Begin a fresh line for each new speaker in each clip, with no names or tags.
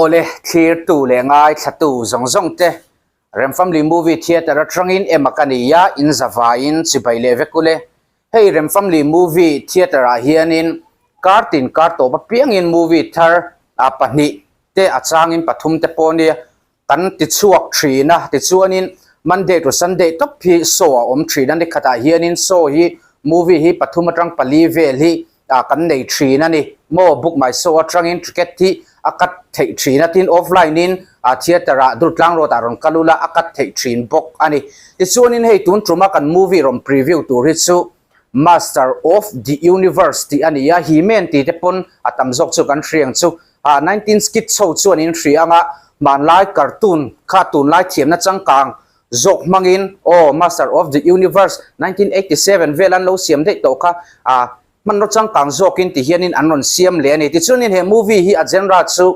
Awle, thlirtu leh ngaithlatu zawng zawng te Remfamily Movie Theatre atangin ema ka ni a, in zavaiin chibai leh vek ule. Hei Remfamily Movie Theatre ah hianin kar tin kar tawp apiangin movie thar pahnih te a changin pathum te pawh nia Kan ti chhuak thin a, tichuanin Monday to Sunday tawp hi show a awm thin a, nikhatah hianin show hi movie hi pathum atang pali vel hi kan nei thin a ni. Maw book my show atangin ticket hi a cut theih thin a, tin offline in theatre ah Durtlang road ah rawn kal ula a cut theih thin bawk a ni. Tichuanin hei tun tuma kan movie rawn preview tur hi chu Master of the Universe tih a ni a, He-Man tih te pawn a tam zawk chu kan hriang chu. Ah, nineteen kids ho chuan in hria anga hmanlai cartoon kha tunlai thiamna changkang zawk hmangin aw Master of the Universe 1987 vel an lo siam daih tawh kha ah hmanraw changkang zawkin ti hianin an rawn siam leh a ni. Tichuanin he movie hi a genre chu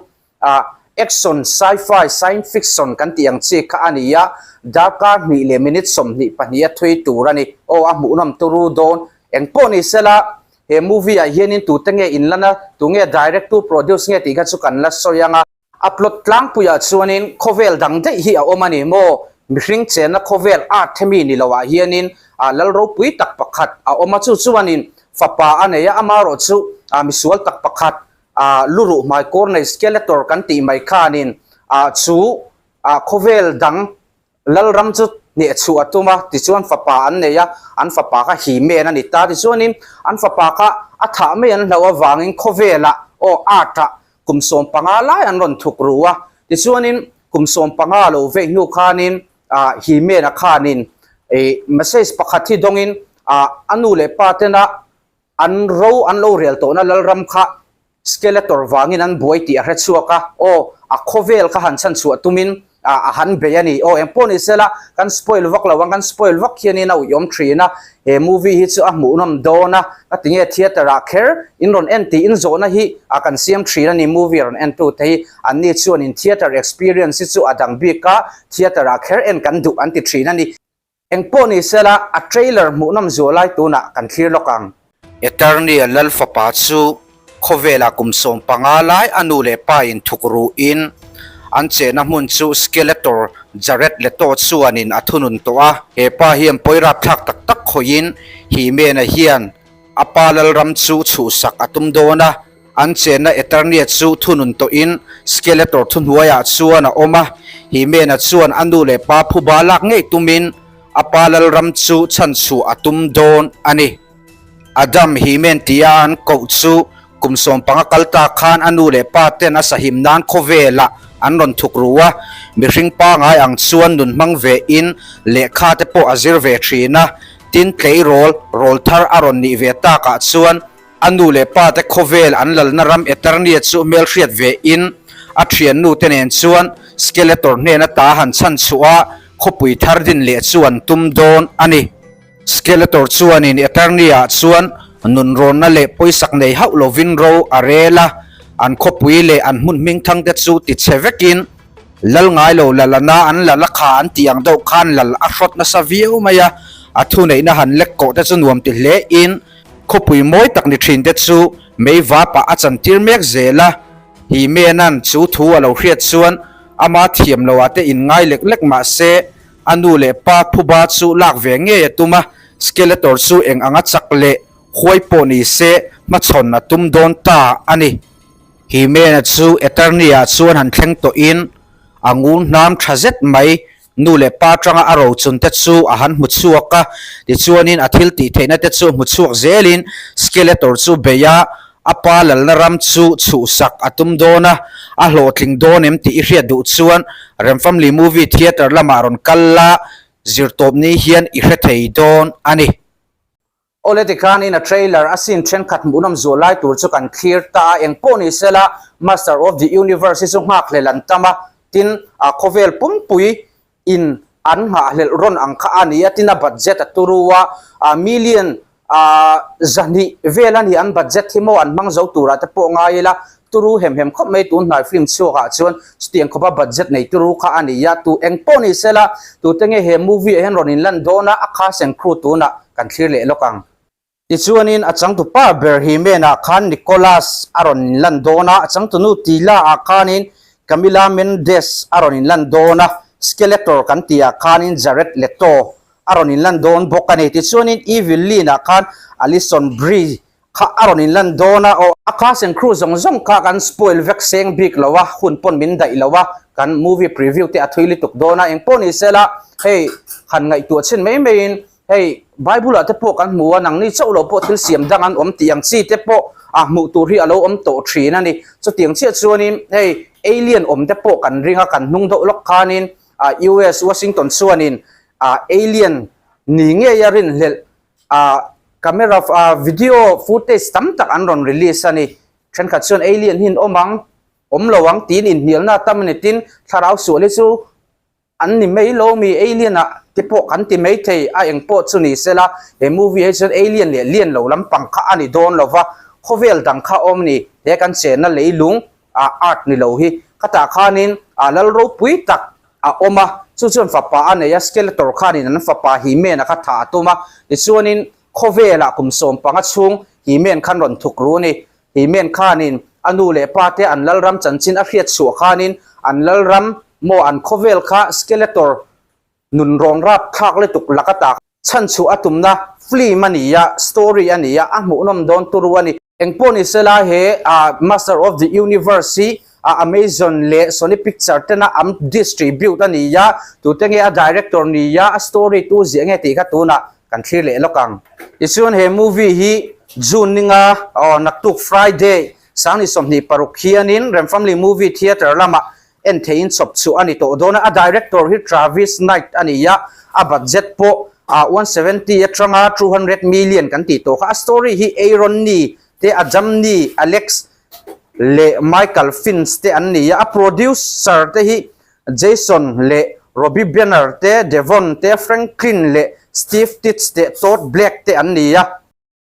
ah action, sci-fi, science fiction kan tih ang chi kha a ni a, darkar hnih leh minute 22 a thui tur a ni. Aw a hmuhnawm turu dawn engpawh ni sela. He movie ah hianin tute nge in lan a, tunge direct tu produce nge tih kha chu kan la sawi ang a. A plot tlangpuiah chuanin khawvel dang daih hi a awm a ni maw? Mihring chenna khawvel art hemi ni loah hianin a lal ropui tak pakhat a awm a, chu chuanin fapa a nei a, amaherawh chu misual tak pakhat luruh hmaikawr nei Skeletor kan tih mai khanin chu khawvel dang Lalram chu hneh chhuah a tum a, tichuan fapa an nei a, an fapa kha He-Man a ni ta. Tichuanin an fapa kha a thah mai an hlauh avangin khawvelah aw art-ah kum 15 lai an rawn thuk ru a. Tichuanin kum 15 lo veih hnu khanin He-Man-a khanin message pakhat hi dawngin a nu leh pa tena An ro an lo rel tawhna Lalram kha Skeletor vangin an buai tih a hre chhuak a, aw, a khawvel kha han chhan chhuah tumin a han bei a ni. Aw, engpawh ni sela, kan spoil vak lo ang, kan spoil vak hianin a uiawm thin a, he movie hi chu a hmuhnawm dawn a, ka ti nge theatre ah kher in rawn en tih in zawhna hi a kan siam thin a ni, movie rawn en tute hi anni chuanin theatre experience hi chu a dang bik a, theatre ah kher en kan duh an ti thin a ni. Engpawh ni sela, a trailer hmuhnawm zual lai tunah kan thlir lawk ang. Eternia Lal fapa chu khawvelah kum 15 lai a nu leh pa in thuk ruhin an chenna hmun chu Skeletor Jared Leto chuanin a thunun tawh a. He pa hian pawi rapthlak tak tak khawihin He-Man-a hian a pa Lalram chu chhuhsak a tum dawn a. An chenna Eternia chu thunun tawhin Skeletor thuhnuaiah chuan a awm a, He-Man-a chuan a nu leh pa phuba lak ngei tumin a pa Lalram chu chhanchhuah a tum dawn a ni. Adam He-Man tia an koh chu kum 15 kal ta khan a nu leh pa ten a sahim nan khawvelah an rawn thuk ru a, mihring pangai ang chuan nun hmang ve in lehkha te pawh a zir ve thin a, tin tleirawl rawl thar a rawn nih ve takah chuan A nu leh pa te khawvel an lalna ram Eternia chu hmelhriat ve in a thiannu te nen chuan Skeletor hnena ta han chhan chhuah a, khawpui thar din leh chu an tum dawn a ni. Skeletor chuanin Eternia ah chuan nunrawnna leh pawisak nei hauh lovin ro a rel a, an khawpui leh an hmun hmingthang te chu ti chhe vekin Lal ngai lo lalana an lal a kha an tih ang deuh khan lal a hrawt nasa viau mai a, a thuneihna han lek kawh te chu nuam ti hle in Khawpui mawi tak ni thin te chu mei vapah a chantir mek zel a, He-Man-a'n chu thu a lo hriat chuan ama thiam loh ah te inngai lek lek mah se a nu leh pa phuba chu lak ve ngei a tum a, Skeletor chu eng anga chak leh huai pawh ni se hmachhawn a tum dawn ta a ni. He-Man-a chu Eternia-ah chuan han thleng tawhin a ngun hnam tha zet mai Nu leh pa atanga a rochun te chu a han hmu chhuak a, tichuanin a thil tih theihna te chu hmu chhuak zelin Skeletor chu bei a, a pa lalna ram chu chhuhsak a tum dawn a, a hlawhtling dawn em tih i hriat duh chuan Remfamily Movie Theatre lamah rawn kal la, zirtawpni hian i hre thei dawn a ni. Awle tikhanin a trailer a scene thenkhat hmuhnawm zual lai tur chu kan thlir ta a, engpawh ni sela Master of the Universe hi chu nghakhlel an tam a, tin a khawvel pumpui in an nghahhlelh rawn ang kha a ni a, tin a budget a turu a, a million a 200 vel a ni an budget hi maw an hmang zo turah te pawh ngai ila, turu hem hem khawp mai tun hnai film chhuakah chuan chutiang khawpa budget nei turu kha a ni a, tu engpawh ni sela tute nge he movie ah hian rawn inlan dawn a, a cast and crew tunah kan thlir leh lawk ang. Tichuanin a changtupa ber He-Man ah khan Nicholas a rawn inlan dawn a, a changtunu Tila ah khanin Camila Mendes a rawn inlan dawn a, Skeletor kan tihah khanin Jared Leto a rawn inlan dawn bawk a ni. Tichuanin Evil Lynn-ah khan Alison Brie kha a rawn inlan dawn a, aw. A cast and crew zawng zawng kha kan spoil vek seng bik lo a, hun pawn min daih lo a, kan movie preview te a thui lutuk dawn a, engpawh ni sela hei han ngaihtuah chhin mai maiin hei Bible ah te pawh kan hmu a, nangni chauh lo pawh thil siam dang an awm tih ang chi te pawh a hmuh tur hi a lo awm tawh thin a ni. Chutiang chiah chuanin hei alien awm te pawh kan ring a, kan hnung deuh lawk khanin US Washington chuanin alien ni ngei a rinhlelh Ah camera ah video footage tam tak an rawn release a ni. Thenkhat chuan alien hi an awm ang, awm lo ang tiin inhnialna a tam a ni. Tin, thlarau sual hi chu an ni mai lo mi alien ah te pawh kan ti mai thei a eng pawh chu ni sela he movie ah hi chuan alien leh lian lo lampang kha a ni dawn lo va, khawvel dang kha a awm a ni. He kan chenna leilung ah art ni lo hi khatah khanin ah lal ropui tak a awm a, chu chuan fapa a nei a, Skeletor khanin an fapa He-Man-a kha thah a tum a, tichuanin khawvelah kum 15 chhung He-Man khan rawn thuk ru a ni. He-Man khanin a nu leh pa te an lalram chanchin a hriat chhuah khanin an lalram maw an khawvel kha Skeletor nun rawn rap thlak lutuk lak ata chhan chhuah a tumna film a ni a, story a ni a, a hmuhnawm dawn turu a ni. Engpawh ni sela he Master of the Universe hi Amazon leh Sony Picture tena an distribute a ni a, tute nge a director ni a, a story tu ziah nge tih kha tunah kan thlir leh lawk ang. Tichuan he movie hi June ninga aw naktuk Friday Sangni 26 hianin Remfamily Movie Theatre lamah en theihin chawp chhuah a ni tawh dawn a, a director hi Travis Knight a ni a, a budget pawh 170 atanga 200 million kan tih tawh kha, a story hi Aaron Nee te Adam Nee, Alex leh Michael Finch te an ni a, a producer te hi Jason leh Robbie Banner te, Devon te, Franklin leh Steve Titz te, Todd Black te an ni a.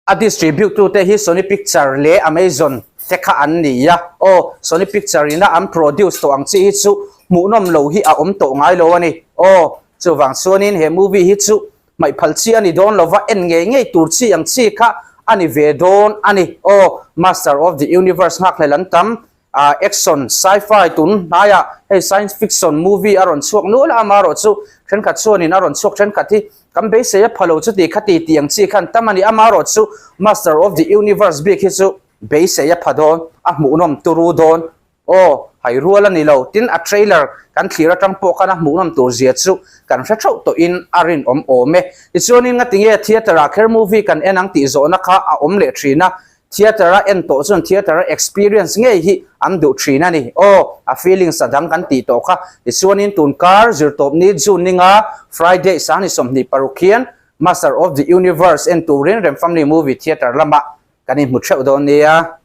A distribute tu te hi Sony Picture leh Amazon te kha an ni a, aw Sony Picture in a an produce tawh ang chi hi chu hmuhnawm lo hi a awm tawh ngai lo a ni, aw chuvang chuanin he movie hi chu hmaih phal chi a ni dawn lova en ngei ngei tur chi ang chi kha a ni ve dawn a ni, aw Master of the Universe nghakhlel an tam Ah action, sci-fi tun hnaiah hei science fiction movie a rawn chhuak nual a, amaherawh chu thenkhat chuanin a rawn chhuak thenkhat hi kan beisei a pha lo chu tih kha ti tih ang chi khan tam a ni, amaherawh chu Master of the Universe bik hi chu beisei a pha dawn, a hmuhnawm turu dawn, aw hai rual a ni lo, tin a trailer kan thlir atang pawh khan a hmuhnawm tur zia chu kan hre theuh tawhin a rinawm awm e. Tichuanin ngatinge theatre ah kher movie kan en ang tih zawhna kha a awm leh thin a, Theatre a en tawh chuan theatre a experience ngei hi an duh thin a ni. Aw, a feelings a dang kan tih tawh kha. Tichuanin tun kar zirtawpni June ninga Friday 26 hian Master of the Universe en turin Remfamily Movie Theatre lamah kan inhmu theuh dawn nia.